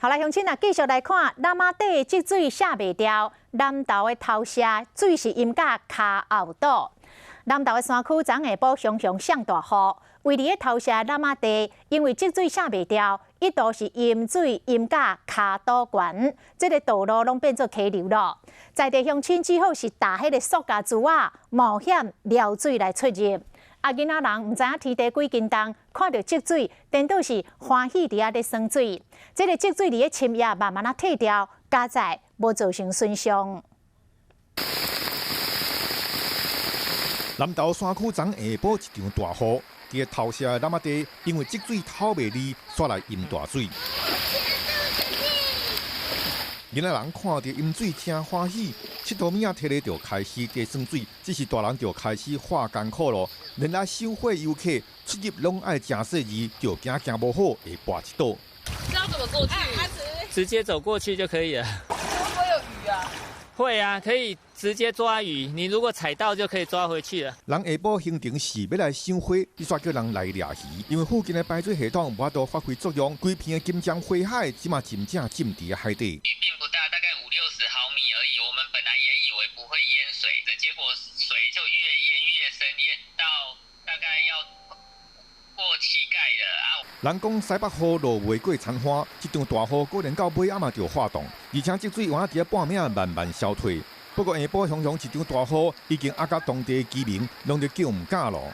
好啦，鄉親啊，繼續來看湳仔底積水卸袂掉，南投的頭社水是淹甲跤後肚。南投的山區昨下晡常常上大雨，位佇咧頭社湳仔地，因為積水卸袂掉，一度是淹水淹甲跤肚懸，這个道路攏變做溪流咯。在地鄉親只好是搭彼个塑膠舟仔，冒險撩水來出入。啊，囡仔人毋知影天地幾斤重，看著積水，顛倒是歡喜佇遐咧耍水。這个積水佇咧深夜慢慢仔退掉，佳哉無造成損傷。南投山區昨下晡一場大雨，佇个頭社的湳仔地，因為積水透袂離，煞來淹大水。囡仔人看著淹水誠歡喜，𨑨迌物仔提咧就開始佇耍水，只是大人就開始化艱苦咯。連來賞花遊客出入攏愛誠細膩，就驚行無好會跋一倒。知道怎麼過去？直接走過去就可以了。會不會有魚啊？會啊，可以直接抓魚。你如果踩到就可以抓回去了。人下晡行程是欲來賞花，伊煞叫人來掠魚。因為附近的排水系統無法度發揮作用，規片的金江花海這馬真正浸佇海底。雨並不大，大概五六十毫米而已。我們本來也以為不會淹水，結果水就越淹越深，淹到大概要過膝蓋了啊！人講西北雨落袂過田旱，這場大雨果然到尾仔嘛就化凍，而且積水猶佇咧半暝慢慢消退。不過下晡雄雄一場大雨，已經壓甲當地居民攏咧叫毋敢咯。